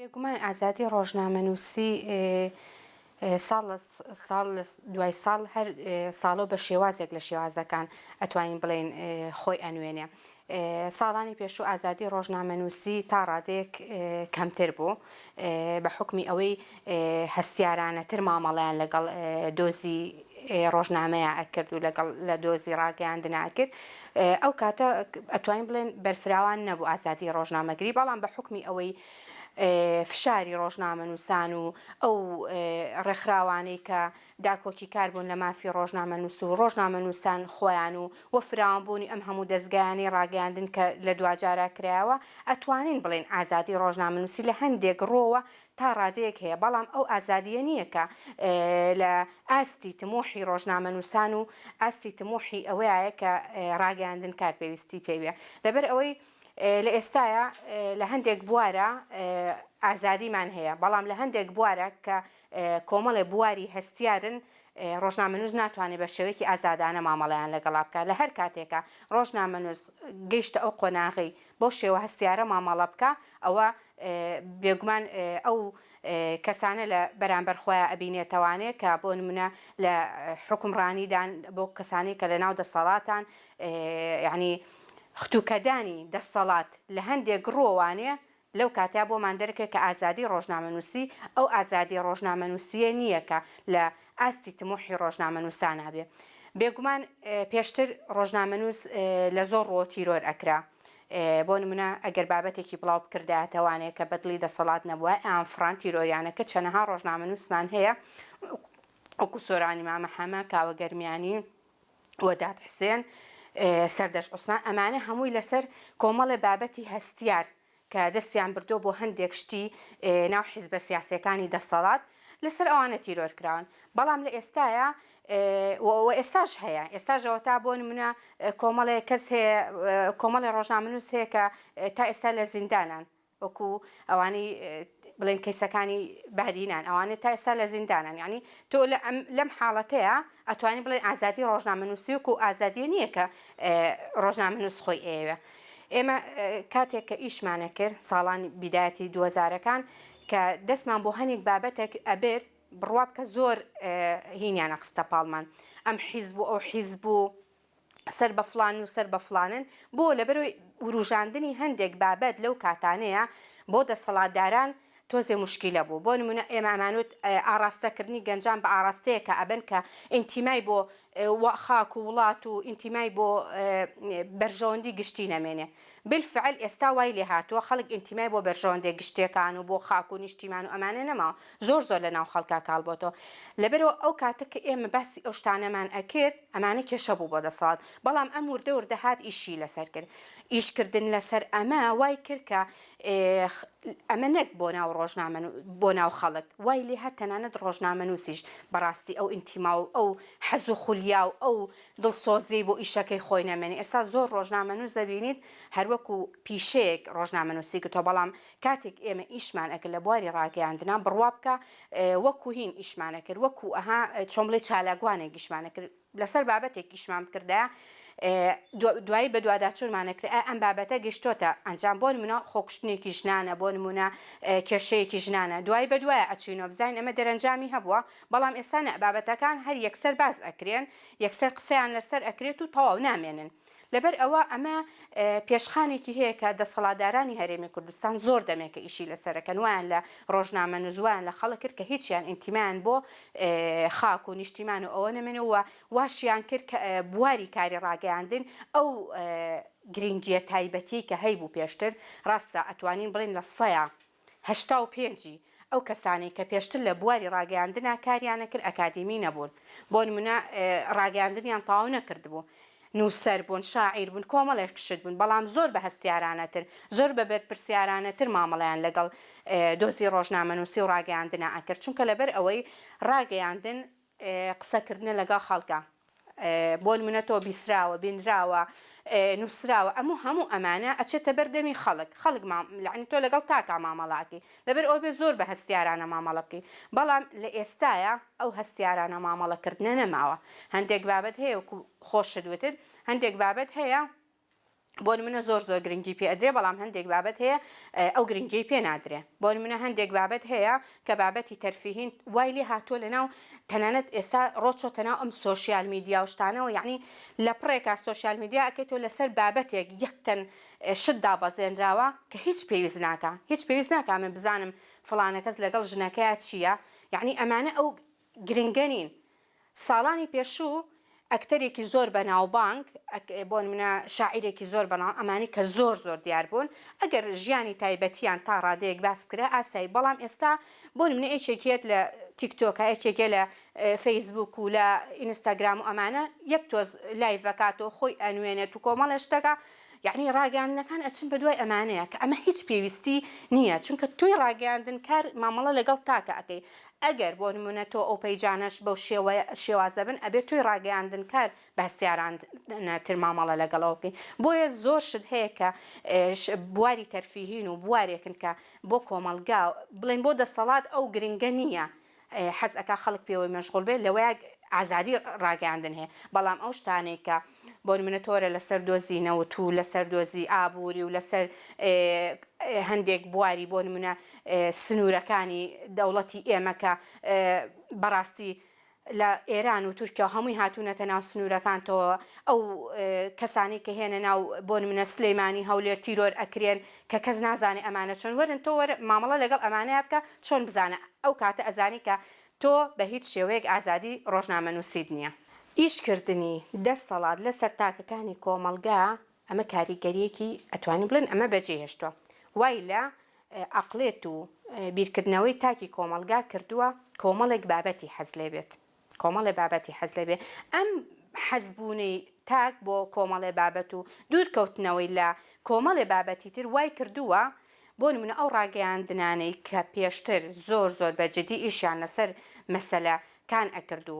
بێگومان ئازادی ڕۆژنامەنووسی ساڵ لە ساڵ دوای ساڵ هەر ساڵە و بە شێوازێک لە شێوازەکان ئەتوانین بڵێین خۆی ئەنوێنێ. ساڵانی پێشوو ئازادی ڕۆژنامەنووسی تا ڕادەیەک کەمتر بوو بە حوکمی ئەوەی هەستیارانەتر مامەڵەیان لەگەڵ دۆزی ڕۆژنامەیا ئەکرد و لەگەڵ لە دۆزی ڕاگەیاندنا ئەکرد ئەو کاتە ئەتوانین بڵێن بەرفراوان نەبوو ئازادی ڕۆژنامەگری بەڵام بە حوکمی ئەوەی فشاری ڕۆژنامەنووسان و ئەو ڕێکخراوانەی کە داکۆکیکار بوون لە مافی ڕۆژنامەنووس و ڕۆژنامەنووسان خۆیان و و فراوانبوونی ئەم هەموو دەزگایانەی ڕاگەیاندن کە لە دواجارا کرایەوە ئەتوانین بڵێین ئازادی ڕۆژنامەنووسی لە هەندێک ڕووەوە تا ڕادەیەک هەیە بەڵام ئەو ئازادییە نییە کە لە ئاستی تموحی ڕۆژنامەنووسان و ئاستی تموحی ئەوەیایە کە ڕاگەیاندنکار پێویستی پێی بێ لەبەر ئەوەی لە ئێستایا لە هەندێک بوارا ئازادیمان هەیە بەڵام لە هەندێک بوارە کە کۆمەڵێ بواری هەستیارن ڕۆژنامەنووس ناتوانێت بە شێوەیەکی ئازادانە مامەڵەیان لەگەڵا بکات لە هەر کاتێکا ڕۆژنامەنووس گەیشتە ئەو قۆناغەی بەو شێوە هەستیارە مامەڵە بکا ئەوە بێگومان ئەو کەسانە لە بەرامبەر خۆیا ئەبینێتەوانێ کە بۆ نمونە لە حوکمڕانیدان بۆ کەسانی کە لە ناو دەسەڵاتان یعنی ختوکەدانی دەسەڵات لە هەندێک ڕووەوانێ لەو کاتەیا بۆمان دەرکەوێت کە ئازادی ڕۆژنامەنووسی ئەو ئازادی ڕۆژنامەنووسییە نییە کە لە ئاستی تموحی ڕۆژنامەنووسانا بێ. بێگومان پێشتر ڕۆژنامەنووس لە زۆر ڕووەوە تیرۆر ئەکرا. بۆ نمونە ئەگەر بابەتێکی بڵاو بکردایەتەوانێ کە بەدڵی دەسەڵات نەبوایە ئەیانفڕاند تیرۆریان ئەکرد. چەنەها ڕۆژنامەنووسمان هەیە وەکو سۆرانی مامە حەمە، کاوە گەرمیانی، وەدات حسێن، سەردەشت عوسمان ئەمانە هەمووی لەسەر کۆمەڵێ بابەتی هەستیار کە دەستیان بردووە بۆ هەندێک شتی ناو حیزبە سیاسیەکانی دەسەڵات لەسەر ئەوانە تیرۆر کراون بەڵام لە ئێستایا و ئێستاش هەیە ئێستاش ئەوەتا بۆ نمونە کۆمەڵێ کەس هەیە کۆمەڵێ ڕۆژنامەنووس هەیە کە تا ئێستا لە زیندانان وەکو ئەوانەی بڵێن کەیسەکانی بادینان ئەوانە تا ئێستا لە زیندانان یعنی تۆ لەم حاڵەتەیە ئەتوانی بڵێن ئازادی ڕۆژنامەنووسی وەکو ئازادیە نییە کە ڕۆژنامەنووس خۆی ئەیەوێ ئێمە کاتێک کە ئیشمانە کرد ساڵانی بیدایەتی دووەزارەکان کە دەستمان بۆ هەنێک بابەتێک ئەبرد بڕوا بکە زۆر هینیانە خستە پاڵمان ئەم حیزب و ئەو حیزب و سەر بە فڵان و سەر بە فڵانن، بۆ؟ لەبەرئەوەی وروژاندنی هەندێک بابەت لەو کاتانەیە بۆ دەسەڵاتداران تۆزێ موشکیلە بوو، بۆ نمونە ئێمە ئەمانوت ئاڕاستەکردنی گەنجان بە ئاڕاستەیەکا ئەبەن کە ئینتیمای بۆ خاک و وڵات و ئینتیمای بۆ بەرژەوەندی گشتی نەمێنێ، بالفعل ئێستا وای لێهاتووە خەڵک ئینتیمای بۆ بەرژەوەندیە گشتیەکان و بۆ خاک و نیشتیمان و ئەمانە نەماوە زۆر زۆر لەناو خەڵکا کاڵ بۆتەوە لەبەرئەوە ئەو کاتە کە ئێمە باسی ئەو شتانەمان ئەکرد ئەمانە کێشە بوو بۆ دەسەڵات بەڵام ئەم وردە وردە هات ئیشی لەسەر کرد ئیش کردن لەسەر ئەمە وای کرد کە ئەمە نەک بۆ ناو ڕۆژنامە بۆ ناو خەڵک وای لێ هات تەنانەت ڕۆژنامەنووسیش بەڕاستی ئەو ئینتیما و ئەو حەز و خولیا و ئەو دڵسۆزیەی بۆ ئیشەکەی خۆی نەمێنێ ئێستا زۆر ڕۆژنامەنووس دەبینیت هەر وەکو پیشەیەک ڕۆژنامەنووسی گرتووە بەڵام کاتێک ئێمە ئیشمان ئەکرد لە بواری ڕاگەیاندنا بڕوا بکە وەکو هین ئیشمان ئەکرد وەکو ئەها چۆن بڵێی چالاکوانێک ئیشمان ئەکرد لەسەر بابەتێک ئیشمان بکردایە دوایی بەدواداچوونمان ئەکرد ئایا ئەم بابەتە گەیشتۆتە ئەنجام بۆ نمونە خۆکوشتنێکی ژنانە بۆ نمونە کێشەیەکی ژنانە دوایی بەدوایە ئەچوینەوە بزانین ئەمە دەرەنجامی هەبووە بەڵام ئێستا نا بابەتەکان هەر یەکسەر باس ئەکرێن یەکسەر قسەیان لەسەر ئەکرێت و تەواو نامێنن لەبەر ئەوە ئەمە پێشخانێکی هەیە کە دەسەڵاتدارانی هەرێمی کوردستان زۆر دەمێکە ئیشی لەسەرەکەن وایان لە ڕۆژنامەنووس وایان لە خەڵک کرد کە هیچیان ئینتیمایان بۆ خاک و نیشتیمان و ئەوە نەمێنێ و واشیان کرد کە بواری کاری ڕاگەیاندن ئەو گرنگیە تایبەتیەی کە هەیبوو پێشتر ڕاستە ئەتوانین بڵێین لە سەیا 85 ی ئەو کەسانەی کە پێشتر لە بواری ڕاگەیاندنا کاریان ئەکرد ئەکادیمی نەبوون بۆ نمونە ڕاگەیاندنیان تەواو نەکردبوو نووسەر بوون شاعیر بوون کۆمەڵێک شت بوون بەڵام زۆر بە هەستیارانەتر زۆر بە بەرپرسیارانەتر مامەڵەیان لەگەڵ دۆزی ڕۆژنامەنووسی و ڕاگەیاندنا ئەکرد چونکە لەبەر ئەوەی ڕاگەیاندن قسەکردنە لەگەڵ خەڵکا بۆ نمونە تۆ بیسراوە بینراوە نووسراوە ئەموو هەموو ئەمانە ئەچێتە بەر دەمی خەڵک خەڵک یعنی تۆ لەگەڵ تاکا مامەڵە ئەکەی لەبەر ئەوە بێ زۆر بە هەستیارانە مامەڵە بکەی بەڵام لە ئێستایا ئەو هەستیارانە مامەڵەکردنە نەماوە هەندێک بابەت هەیە وەکو خۆشت وتت هەندێک بابەت هەیە. بۆ نمونە زۆر زۆر گرنگی پێ ئەدرێ بەڵام هەندێک بابەت هەیە ئەو گرنگیەی پێ نادرێ بۆ نمونە هەندێک بابەت هەیە کە بابەتی تەرفیهین وای لێ هاتووە لەناو تەنانەت ئێستا ڕۆچۆتە ناو ئەم سۆشیال میدیا و شتانەوە یعنی لە پڕێکا سۆشیال میدیا ئەکەیتەوە لەسەر بابەتێک یەک تەن شت دابەزێنراوە کە هیچ پێویست ناکا هیچ پێویست ناکا من بزانم فڵانە کەس لەگەڵ ژنەکەیا چییە یعنی ئەمانە ئەو گرنگە نین. ساڵانی پێشوو ئەکتەرێکی زۆر بەناوبانگ، بۆ نمونە شاعیرێکی زۆر بەناو ئەمانەی کە زۆر زۆر دیار بوون، ئەگەر ژیانی تایبەتیان تا ڕادەیەک باس بکرا ئاسایی، بەڵام ئێستا بۆ نمونە یەکێک یەت لە تیکتۆکا، یەکێک یە لە فەیسبووک و لە ئینستاگرام و ئەمانە یەک تۆز live ئەکاتەوە خۆی ئەنوێنێت و کۆمەڵێ شتەکە، یەعنی ڕاگەیاندنەکان ئەچن بەدوای ئەمانەیە کە ئەمە هیچ پێویستی نییە چونکە تۆی ڕاگەیاندنکار مامەڵە لەگەڵ تاکە ئەکەی ئەگەر بۆ نمونە تۆ ئەو پەیجانەش بەو شێوەیە شێوازە بن ئەبێت تۆی ڕاگەیاندنکار بە هەستیارانەتر مامەڵە لەگەڵەوە بکەی بۆیە زۆر شت هەیە کە بواری تەرفیهین و بوارێکن کە بۆ کۆمەڵگا بڵێن بۆ دەسەڵات ئەو گرنگە نییە حەز ئەکا خەڵک پێوەی مەشغوڵ بێت لەوەیا ئازادی ڕاگەیاندن هەیە بەڵام ئەو شتانەی کە بۆ نمونە تۆرە لەسەر دۆزی نەوت و لەسەر دۆزی ئابووری و لەسەر هەندێک بواری بۆ نمونە سنوورەکانی دەوڵەتی ئێمە کە بەڕاستی لە ئێران و تورکیا هەمووی هاتوونەتە ناو سنوورەکانتەوە ئەو کەسانی کە هێنە ناو بۆ نمونە سلەیمانی هەولێر تیرۆر ئەکرێن کە کەس نازانێ ئەمانە چۆن وەرن تۆ وەرە مامەڵە لەگەڵ ئەمانەیا بکە چۆن بزانە ئەو کاتە ئەزانی کە تۆ بە هیچ شێوەیەک ئازادی ڕۆژنامەنووسیت نیە. ئیش کردنی دەستەڵات لەسەر تاکەکانی کۆمەڵگا ئەمە کاریگەریەکی ئەتوانین بڵێن ئەمە بەجێ هێشتوە وای لە ئەقڵێت و بیرکردنەوەی تاکی کۆمەڵگا کردووە کۆمەڵێک بابەتی حەز لێ بێت. کۆمەڵێ بابەتی حەز لێ بێ ئەم حەز بوونەی تاک بۆ کۆمەڵێ بابەت و دوور کەوتنەوەی لە کۆمەڵێ بابەتی تر وای کردووە بۆ نمونە ئەو ڕاگەیاندنانەی کە پێشتر زۆر زۆر بە جدی ئیشیان لەسەر مەسەلە کان ئەکرد و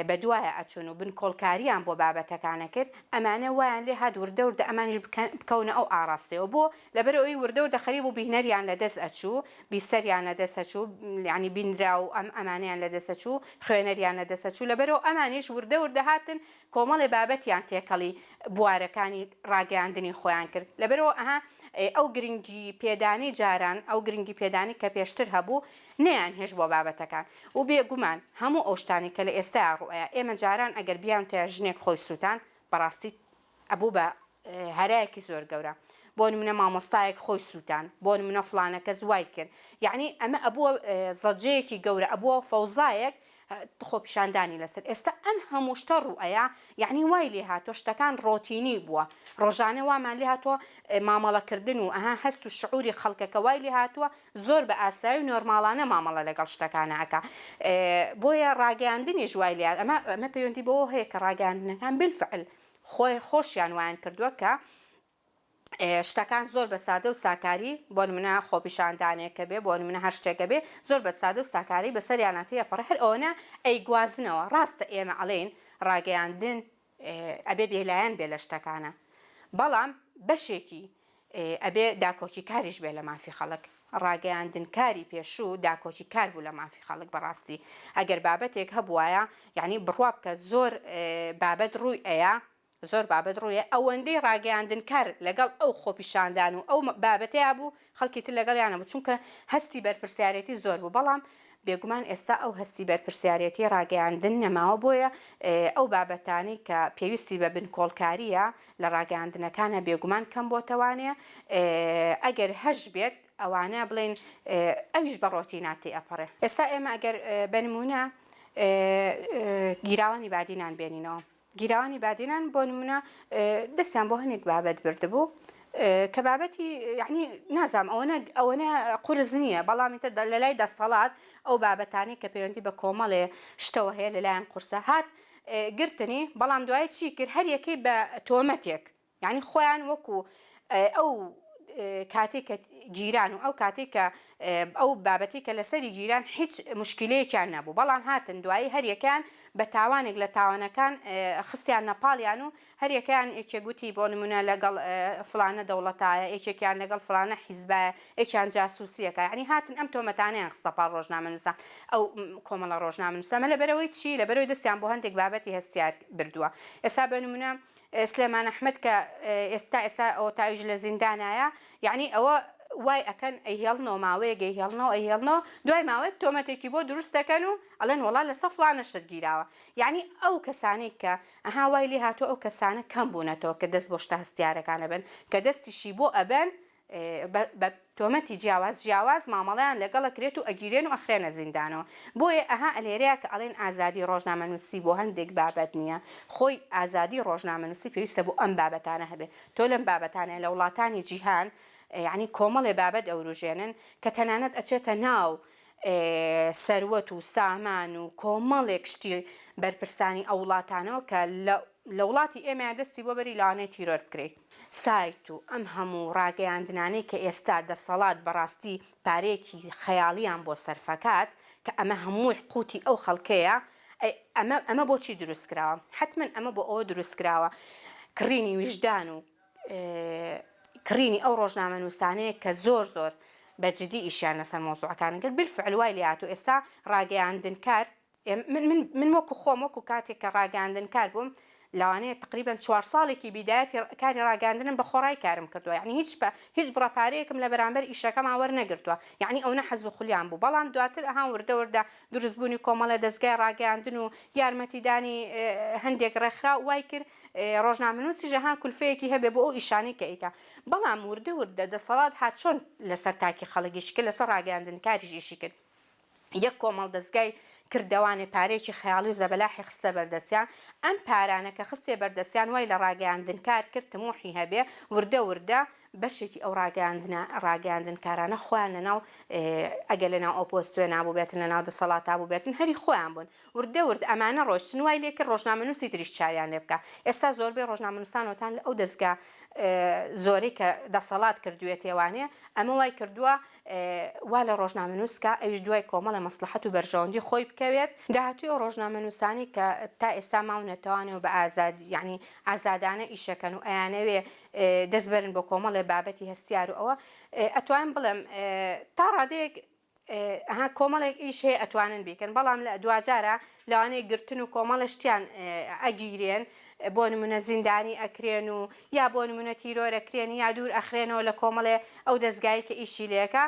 بە دوایا ئەچوون و بنکۆڵکاریان بۆ بابەتەکان ئەکرد ئەمانە وایان لێ هات وردە وردە ئەمانیش بکەونە ئەو ئاڕاستەیەوە بۆ لەبەرئەوەی وردە وردە خەریک بوو بینەریان لەدەست ئەچوو، بیسەریان لەدەست ئەچوو، یانی بینراو ئەم ئەمانەیان لەدەست ئەچوو، خوێنەریان لەدەست ئەچوو، لەبەرئەوە ئەمانیش وردە وردە هاتن کۆمەڵێ بابەتیان تێکەڵی بوارەکانی ڕاگەیاندنی خۆیان کرد، لەبەرئەوە ئەها ئەو گرنگی پێدانەی جاران، ئەو گرنگی پێدانەی کە پێشتر هەبوو نەیانهێشت بۆ بابەتەکان و بێگومان هەموو ئەو شتانەی کە لە ئێستایا ڕووئەیا، ئێمە جاران ئەگەر بیانوتایە ژنێک خۆی سووتان بەڕاستی ئەبوو بە هەرایەکی زۆر گەورە بۆ نمونە مامۆستایەک خۆی سووتان بۆ نمونە فڵانە کەس وای کرد یعنی ئەمە ئەبووە زەجەیەکی گەورە ئەبووە فەوزایەک خۆپیشاندانی لەسەر ئێستا ئەم هەموو شتە ڕوئەیە یعنی وای لێ هاتووە شتەکان ڕۆتینی بووە ڕۆژانە وامان لێ هاتووە مامەڵەکردن و ئەها هەست و شعوری خەڵکەکە وای لێ هاتووە زۆر بە ئاسایی و نۆرماڵانە مامەڵە لەگەڵ شتەکانە ئەکا بۆیە ڕاگەیاندنیش وای لێ ئەمە ئەمە پەیوەندی بەوە هەیە کە ڕاگەیاندنەکان بالفعل خۆی خۆشیان وایان کردووە کە شتەکان زۆر بە سادە و ساکاری بۆ نمونە خۆپیشاندانێک کە بێ بۆ نمونە هەر شتێکە بێ زۆر بە سادە و ساکاری بەسەریانە تێپەڕێ هەر ئەوەنە ئەیگوازنەوە ڕاستە ئێمە ئەڵێین ڕاگەیاندن ئەبێ بێلایەن بێ لە شتەکانە بەڵام بەشێکی ئەبێ داکۆکیکاریش بێ لە مافی خەڵک. ڕاگەیاندنکاری پێشوو داکۆکیکار بوو لە مافی خەڵک بەڕاستی ئەگەر بابەتێک هەبوایە یانی بڕوا بکە زۆر بابەت ڕووی ئەیا زۆر بابەت ڕوویە ئەوەندەی ڕاگەیاندنکار لەگەڵ ئەو خۆپیشاندان و ئەو بابەتەیا بوو خەڵکی تر لەگەڵیان نەبوو چونکە هەستی بەرپرسیارێتی زۆر بوو بەڵام بێگومان ئێستا ئەو هەستی بەرپرسیارێتی ڕاگەیاندن نەماوە بۆیە ئەو بابەتانەی کە پێویستی بە بنکۆڵکارییە لە ڕاگەیاندنەکانە بێگومان کەم بۆتەوانێ ئەگەر هەش بێت ئەوانە بڵێن ئەویش بە ڕۆتینات تێئەپەڕێ ئێستا ئێمە ئەگەر بە نمونە گیراوانی بادینان بێنینەوە گیراوانی بادینان بۆ نمونە دەستیان بۆ هەنێک بابەت بردبوو کە بابەتی یعنی نازام ئەوەنە ئەوەنە قورس نییە بەڵام ئیتر لە لای دەستەڵات ئەو بابەتانی کە پەیوەندی بە کۆمەڵێ شتەوە هەیە لەلایەن قورسە هات گرتنی بەڵام دوای چی کرد هەر یەکەی بە تۆمەتێک یعنی خۆیان وەکو ئەو کاتێک کە. گیران و ئەو کاتەی کە ئەو بابەتەی کە لەسەری گیران هیچ موشکیلەیەکیان نەبوو، بەڵام هاتن دوایی هەریەکەیان بە تاوانێک لە تاوانەکان خستیاننە پاڵیان و هەریەکەیان یەکێک وتی بۆ نمونە لەگەڵ فڵانە دەوڵەتایە، یەکێکیان لەگەڵ فڵانە حیزبایە، یەکیان جاسوسیەکە، یەعنی هاتن ئەم تۆمەتانەیان خستە پاڵ ڕۆژنامەنووسان ئەو کۆمەڵە ڕۆژنامەنووسە، ئەمە لەبەرئەوەی چی؟ لەبەرئەوەی دەستیان بۆ هەندێک بابەتی هەستیار بردووە. ئێستا بە نمونە سلێمان ئەحمەد کە تا ئێستا ئەوە تاویش لە زیندانایە یەعنی ئەوە وای ئەکەن ئەیهێڵنەوە ماوەیەک ئەیهێڵنەوە ئەیهێڵنەوە دوای ماوەیەک تۆمەتێکی بۆ دروست دەکەن و ئەڵێن وەڵا لەسەر فڵانە شت گیراوە یەعنی ئەو کەسانەی کە ئەها وای لێ هاتووە ئەو کەسانە کەم بوونەتەوە کە دەست بۆ شتە هەستیارەکان ئەبەن کە دەستیشی بۆ ئەبەن بە تۆمەتی جیاواز جیاواز مامەڵەیان لەگەڵ ئەکرێت و ئەگیرێن و ئەخرێنە زیندانەوە بۆیە ئەها لێرەیە کە ئەڵێن ئازادی ڕۆژنامەنووسی بۆ هەندێک بابەت نییە خۆی ئازادی ڕۆژنامەنووسی پێویستە بۆ ئەم بابەتانە هەبێت تۆ لەم بابەتانە لە وڵاتانی جیهان یعنی کۆمەڵێ بابەت ئەوروژێنن کە تەنانەت ئەچێتە ناو سەروەت و سامان و کۆمەڵێک شتی بەرپرسانی ئەو وڵاتانەوە کە لە وڵاتی ئێمەیان دەستی بۆ بەری لەوانەیە تیرۆر بکرێی. سایت و ئەم هەموو ڕاگەیاندنانەی کە ئێستا دەسەڵات بەڕاستی پارەیەکی خەیاڵیان بۆ سەرفەکات کە ئەمە هەمووی قوتی ئەو خەڵکەیە ئەی ئەمە ئەمە بۆچی دروست کراوە حەتمەن ئەمە بۆ ئەوە دروست کراوە کڕینی ویژدان و کڕینی ئەو ڕۆژنامەنووسانەیە کە زۆر زۆر بە جدی ئیشیان لەسەر مەوزوعەکان کرد بالفعل وای لێهاتوو ئێستا ڕاگەیاندنکار من من من وەکو خۆم وەکو کاتێک کە ڕاگەیاندنکار بووم لەوانەیە تقریبا چوار ساڵێکی بیدایەتی کاری ڕاگەیاندنم بە خۆڕای کارم کردووە یعنی هیچ بە هیچ بڕە پارەیەکم لە بەرامبەر ئیشەکەمان وەرنەگرتووە یعنی ئەونە حەز و خولیان بوو بەڵام دواتر ئەها وردە وردە دروستبوونی کۆمەڵە دەزگای ڕاگەیاندن و یارمەتیدانی هەندێک ڕێکخراو وای کرد ڕۆژنامەنووسیش ئەها کولفەیەکی هەبێ بۆ ئەو ئیشانەی کە ئەیکا بەڵام وردە وردە دەسەڵات هات چۆن لەسەر تاکی خەڵک ئیشی کرد لەسەر ڕاگەیاندنکاریش ئیشی کرد یەک کۆمەڵ دەزگای کردەوانێ پارەیەکی خەیاڵی و زەبەلاحی خستە بەردەستیان ئەم پارانە کە خستیە بەردەستیان وای لە ڕاگەیاندنکار کرد تموحی هەبێ وردە وردە بەشێکی ئەو ڕاگەیاندنە ڕاگەیاندنکارانە خۆیان لەناو ئەگەر لەناو ئۆپۆزسیۆنا بووبێتن لەناو دەسەڵاتا بووبێتن هەری خۆیان بوون وردە ورد ئەمانە ڕۆشتن وای لێ کرد ڕۆژنامەنووسی تریش چاویان لێ بکا ئێستا زۆربەی ڕۆژنامەنووسان وتان لە ئەو دەزگا زۆرەی کە دەسەڵات کردوێتێ وانێ ئەمە وای کردووە وا لە ڕۆژنامەنووس کا ئەویش دوای کۆمەڵێ مەسڵەحەت و بەرژەوەندی خۆی بکەوێت داهاتووی ئەو ڕۆژنامەنووسانەی کە تا ئێستا ماونەتەوانێ و بە ئازاد یعنی ئازادانە ئیشەکەن و ئەیانەوێ دەست بەرن بۆ کۆمەڵێ بابەتی هەستیار و ئەوە ئەتوانم بڵێم تا ڕادەیەک ئەها کۆمەڵێک ئیش هەیە ئەتوانن بیکەن بەڵام لە دواجارە لەوانەیە گرتن و کۆمەڵە شتیان ئەگیرێن بۆ نمونە زیندانی ئەکرێن و یا بۆ نمونە تیرۆر ئەکرێن یا دوور ئەخرێنەوە لە کۆمەڵێ ئەو دەستگایی کە ئیشی لێکە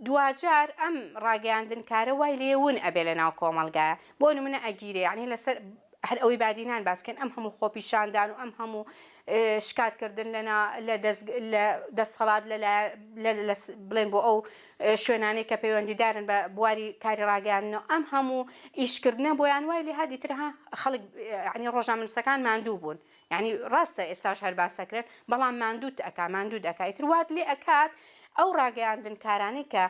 دواجار ئەم ڕاگەیاندن کارە وای لێ ون ئەبێ لە ناو کۆمەڵگایە بۆ نمونە ئەگیرێ یعنی لەسەر هەر ئەوەی بادینان باس کەن ئەم هەموو خۆپیشاندان و ئەم هەموو شکات کردن لە لە دەست لە دەسەڵات لە لە بڵێن بۆ ئەو شوێنانەی کە پەیوەندیدارن بە بواری کاری ڕاگەیاندنەوە ئەم هەموو ئیشکردنە بۆیان وای لێ هات ئیتر ها خەڵک یعنی ڕۆژنامەنووسەکان ماندوو بوون یعنی ڕاستە ئێستاش هەر باس ئەکرێن بەڵام ماندووت ئەکا ماندووت ئەکا ئیتر وات لێ ئەکات ئەو ڕاگەیاندنکارانەی کە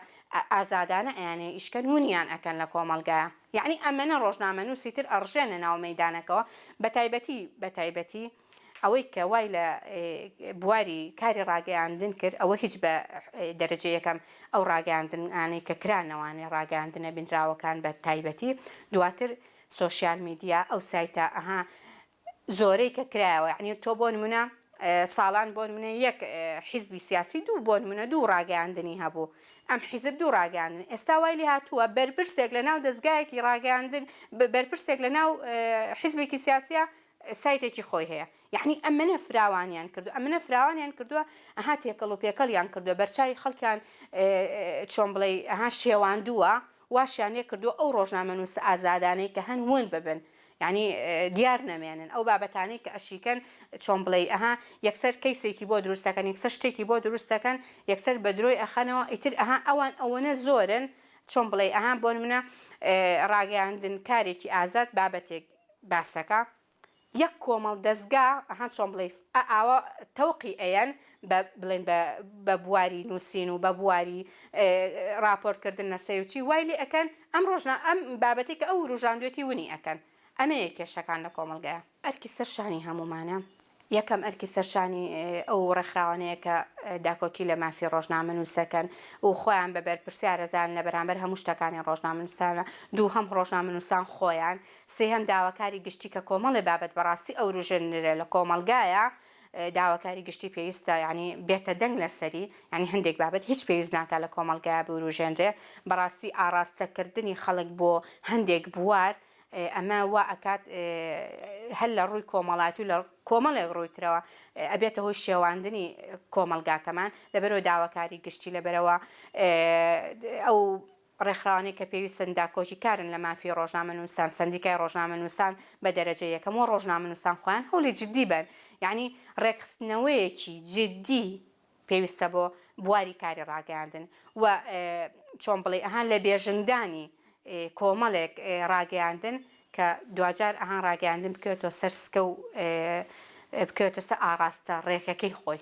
ئازادانە ئەیانەوێ ئیشکەن ونیان ئەکەن لە کۆمەڵگایە یەعنی ئەمەنە ڕۆژنامەنووسی تر ئەڕژێنە ناو مەیدانەکەوە بەتایبەتی بەتایبەتی ئەوەی کە وای لە بواری کاری ڕاگەیاندن کرد ئەوە هیچ بە دەرەجە یەکەم ئەو ڕاگەیاندنانەی کە کرانەوانێ ڕاگەیاندنە بینراوەکان بە تایبەتی دواتر سۆشیال میدیا ئەو سایتە ئەها زۆرەی کە کرایەوە یعنی تۆ بۆ نمونە ساڵان بۆ نمونە یەک حیزبی سیاسی دوو بۆ نمونە دوو ڕاگەیاندنی هەبوو ئەم حیزب دوو ڕاگەیاندن ئێستا وای لێ هاتووە بەرپرسێک لە ناو دەزگایەکی ڕاگەیاندن بەرپرسێک لە ناو حیزبێکی سیاسیە سایتێکی خۆی هەیە یعنی ئەمنە فراوانیان کردو ئەمنە فراوانیان کردووە ئەها تێکەڵ و پێکەڵیان کردووە بەرچوی خەڵکیان چۆن بڵێ ئەها شێواندووە واشیان لێ کردووە ئەو ڕۆژنامەنووسە ئازادانەی کە هەن ون ببن یانی دیار نەمێنن ئەو بابەتانەی کە ئەشیکەن چۆن بڵێی ئەها یەکسەر کەیسێکی بۆ دروست دەکەن یەکسەر شتێکی بۆ دروست دەکەن یەکسەر بە درۆی ئەخەنەوە ئیتر ئەها ئەوان ئەوەنە زۆرن چۆن بڵێی ئەها بۆ نمونە ڕاگەیاندن کارێکی ئازاد بابەتێک باسەکە یەک کۆمەڵ دەزگا ئەها چۆن بڵێی ئە ئاوا تەوقی ئەیەن بە بڵێن بە بە بواری نووسین و بە بواری ڕاپۆرت کردن لە سەیر و چی وای لێ ئەکەن ئەم ڕۆژنا ئەم بابەتەی کە ئەو وروژاندوێتی ونی ئەکەن ئەمەیە کێشەکان لە کۆمەڵگایە. ئەرکی سەر شانی هەموومانە. یەکەم ئەرکی سەرشانی ئەو ڕێکخراوانەیە کە داکۆکی لە مافی ڕۆژنامەنووسەکەن و خۆیان بە بەرپرسیار ئەزانن لە بەرامبەر هەموو شتەکانی ڕۆژنامەنووسانە، دووهەم ڕۆژنامەنووسان خۆیان، سێهەم داواکاری گشتی کە کۆمەڵێ بابەت بەڕاستی ئەوروژێنرێ لە کۆمەڵگایە، داواکاری گشتی پێویستە یانی بێتە دەنگ لەسەری، یانی هەندێک بابەت هیچ پێویست ناکا لە کۆمەڵگایا بوروژێنرێ، بەڕاستی ئاڕاستەکردنی خەڵک بۆ هەندێک بوار ئەمە وا ئەکات هەر لە ڕووی کۆمەڵایەتی و لە کۆمەڵێک ڕووی ترەوە ئەبێتە هۆی شێواندنی کۆمەڵگاکەمان، لەبەرئەوە داواکاری گشتی لەبەرئەوە ئەو ڕێکخراوانەی کە پێویستن داکۆکیکارن لە مافی ڕۆژنامەنووسان، سەندیکای ڕۆژنامەنووسان بە دەرەجە یەکەم و ڕۆژنامەنووسان خۆیان هەوڵی جدی بەن یانی ڕێکخستنەوەیەکی جدی پێویستە بۆ بواری کاری ڕاگەیاندن و چۆن بڵێی ئەها لە بێژنگدانی کۆمەڵێک ڕاگەیاندن کە دواجار ئەها ڕاگەیاندن بکەوێتەوە سەر سکە و بکەوێتە سەر ئاڕاستە ڕێکەکەی خۆی.